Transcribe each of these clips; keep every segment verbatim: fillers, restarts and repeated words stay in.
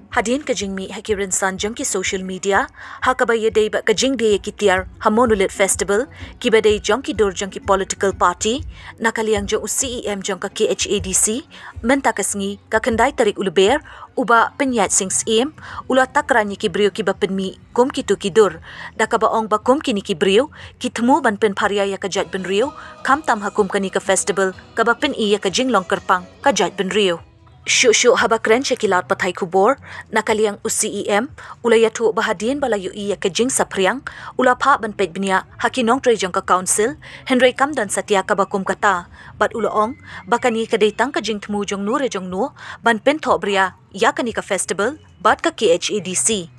Hadien ka jingmih ha ki rynsan jong ki social media, ha kaba ïadei bad ka jingdie ïa ki tiar ha Monolith Festival, kiba dei jong ki dur jong ki political party, na ka liang jong u C E M jong ka K H A D C, mynta ka sngi, ka khyndai tarik u Lber, u Bah Pynïaid Sing Syiem, u la takran ïa ki briew kiba pynmih kum kito ki dur, da kaba ong ba kum kine ki briew ki thmu ban pynpharia ïa ka jaitbynriew, khamtam ha kum kane ka festival kaba pyni ïa ka jinglong kyrpang ka jaitbynriew. Shuh shuh haba kren sha ki lad pathai khubor, na ka liang u C E M u la ïathuh ba hadien ba la ïohi ïa ka jingsaphriang, u la phah ban peit bniah ha ki nongtrei jong ka council, hynrei kam don satia kaba kum kata. Bad u la ong ba kane ka dei tang ka jingthmu jong no re jong no ban pynthohbria ïa kane ka festival bad ka K H A D C.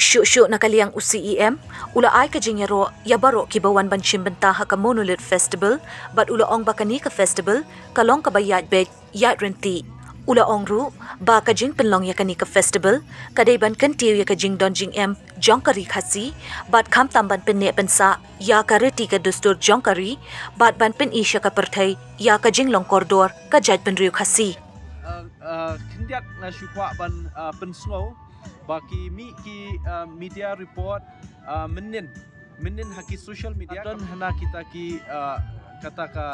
Shuh shuh na ka liang u C E M u la ai ka jingïaroh ïa baroh kiba wan ban shim bynta ha ka Monolith Festival, bad u la ong ba kane ka festival ka long kaba ïaid beit ïaid ryntih. U la ong ruh ba ka jingpynlong ïa kane ka festival ka dei ban kyntiew ïa ka jingdon jingem jong ka Ri Khasi, bad khamtam ban pynneh pynsah ïa ka riti ka dustur jong ka ri, bad ban pyni sha ka pyrthei ïa ka jinglong kordor ka jaitbynriew Khasi. Uh, uh, khyndiat nga shu kwah ban, uh, pynsngew ba ki mih ki, uh, media report, uh, mynnin, mynnin ha ki social media. Don hana kita ki, uh, kata ka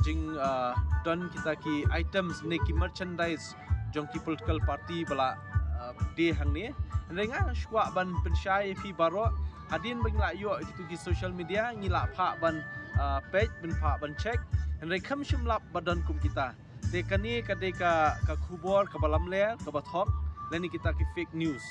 jing, uh, don kita ki items ne ki merchandise jong ki political party ba la, uh, die hangne. Hynrei nga shu kwah ban pynshai ïa phi baroh, hadien ba ngi la ïoh ïa kitu ki social media, ngi la phah ban, uh, peit, ban phah ban check. Hynrei kam shym lap ba don kum kita. Te kane ka dei ka, ka khubor kaba lamler, kaba thok, lane kita ki fake news.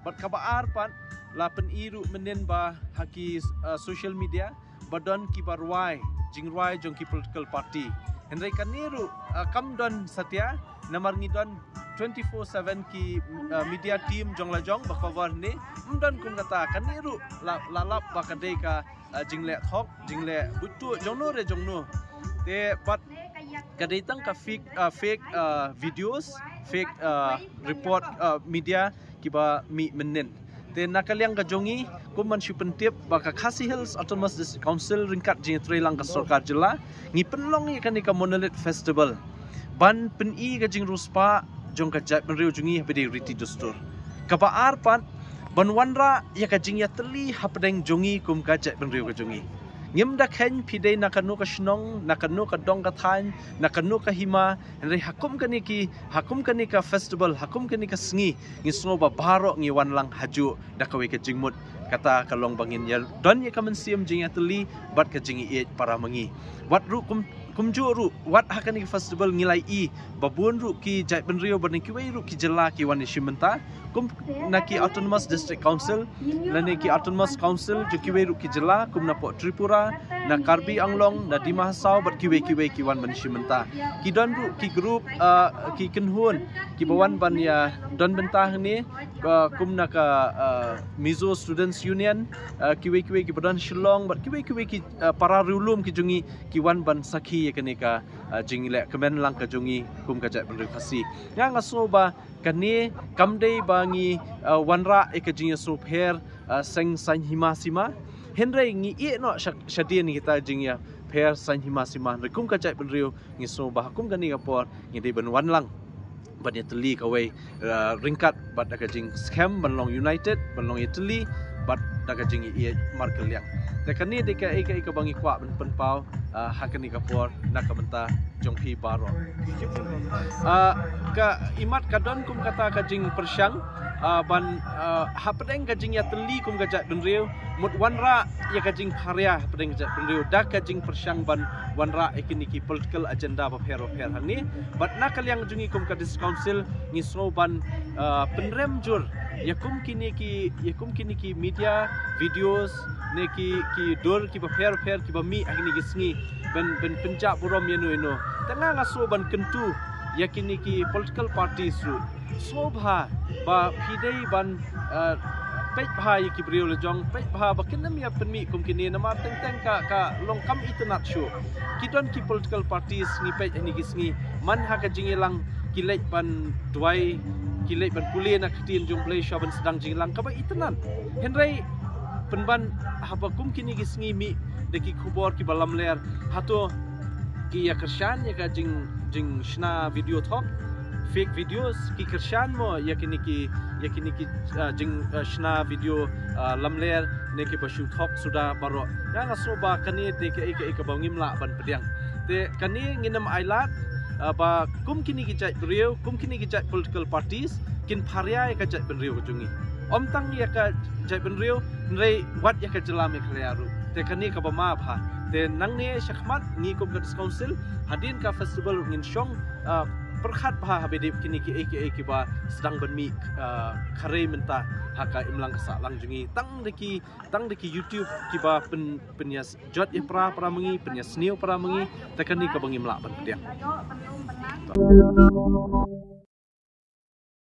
Bad kaba ar pat, la pyni ruh mynnin ba ha ki, uh, social media ba don kiba rwai jingrwai jong ki political party. Hynrei kane ruh, uh, kam don satia, namar ngi don twenty-four seven ki, uh, media team jong la jong ba cover ne, ym don kum kata. Kane ruh la, la lap ba ka dei ka, uh, jingleh thok, jingleh butuh jong no re jong no. Te bad ka dei tang ka fake, uh, fake, uh, videos, fake, uh, report, uh, media kiba mih mynnin. Te na ka liang ka jong ngi, kum ban shu pyntip ba ka Khasi Hills Autonomous District Council ryngkat jingïatreilang ka sorkar jylla, ngi pynlong ïa kane ka Monolith Festival ban pyni ka jingriewspah jong ka jaitbynriew jong ngi haba dei riti dustur. Kaba ar pat, ban wanrah ïa ka jingïatylli hapdeng jong ngi kum ka jaitbynriew ka jong ngi. Ngim da kheiñ phi dei na kano ka shnong, na kano ka dong ka thaiñ, na kano ka hima, hynrei ha kum kane ki, ha kum kane ka festival, ha kum kane ka sngi, ngi sngew ba baroh ngi wan lang hajuh da kawei ka jingmut. Kata ka long ba ngin ïa don ïa ka mynsiem jingïatylli bad ka jingïeit para ma ngi. Wat ruh kum, kumjuh ruh, wat ha kane ka festival ngi la ïohi ba bun ruh ki jaitbynriew bad na kiwei ruh ki jylla ki wan ïa shim bynta, kum na ki Autonomous District Council, lane ki Autonomous Council jong kiwei ruh ki jylla, kum na poh Tripura, na Karbi Anglong, na Dima Hasao, bad kiwei kiwei ki wan ban shim bynta. Ki don ruh ki group, uh, ki kynhun kiba wan ban ïa don bynta hangne, uh, kum na ka, uh, Mizo Students Union, uh, kiwei kiwei kiba don Shillong, bad kiwei kiwei ki, uh, para riewlum ki jong ngi ki wan ban sakhi ïa kane ka, uh, jinglehkmen lang ka jong ngi kum ka jaitbynriew Khasi. Nga nga sngew ba kane kam dei ba ngi, uh, wanrah ïa ka jingïasngewpher, uh, seng saiñ hima sima. Hynrei ngi ïeh noh sha, shadien kita jingïapher saiñ hima sima. Hynrei kum ka jaitbynriew ngi sngew ba ha kum kane ka por ngi dei ban wan lang ban ïatylli kawei, uh, ryngkat bad da ka jingskhem ban long united, ban long ïatylli bad da ka jingïeit markylliang. Te kane dei kaei kaei kaba ngi kwah ban pynpaw, uh, ha kane ka por na ka bynta jong phi baroh. Ah, ka imat ka don kum kata ka jingpyrshang, ah, ban, ah, hapdeng ka jingïatylli kum ka jaitbynriew, mut wanrah ïa ka jingpharia hapdeng ka jaitbynriew da ka jingpyrshang ban wanrah ïa kine ki political agenda bapher bapher hangne. Bad na ka liang jong ngi kum ka District Council ngi sngew ban, ah, pynrem jur ïa kum kine ki, ïa kum kine ki media videos ne ki, ki dur kiba pher pher kiba mih ha kine ki sngi ban, ban pynjah burom ïano ïano. Te nga nga sngew ban kyntu ïa kine ki political parties ruh. Sngewbha ba phi dei ban, eh, peit bha ïa ki briew la jong, peit bha ba kin ym ïa pynmih kum kine, namar teng teng ka, ka long kam itynnad shuh. Ki don ki political parties ngi peit ha kine ki sngi, man ha ka jingïalang ki leit ban duwai, ki leit ban pule na ka ktien jong U Blei shuwa ban sdang jingïalang kaba itynnad. Hynrei pynban haba kum kine ki sngi mih da ki khubor kiba lamler, hato ki ïa kyrshan ïa ka jing jingshna video thok, fake videos, ki kyrshan mo ïa kine ki, ïa kine ki, ah, jing, ah, shna video, ah, lamler ne kiba shu thok suda baroh. Nga nga sngew ba kane te kaei kaei kaba ngim lah ban pdiang. Te kane ngin ym ailad, ah, ba kum kine ki jait briew, kum kine ki jait political parties kin pharia ïa ka jaitbynriew ka jong ngi. Ym tang ïa ka jaitbynriew, hynrei wat ïa ka jylla Meghalaya ruh. Te kane kaba ma bha. Te nangne shakhmat ngi kum ka District Council, hadien ka festival ngin shong, ah, pyrkhat bha ha ba dei kine kiei kiei kiba sdang ban mih, ah, kharei mynta ha ka imlang ka sahlang jong ngi. Tang da ki, tang da ki YouTube kiba pyn, pynïa jot ïa para para ma ngi, pynïasniew para ma ngi, te kane kaba ngim lah ban pdiang.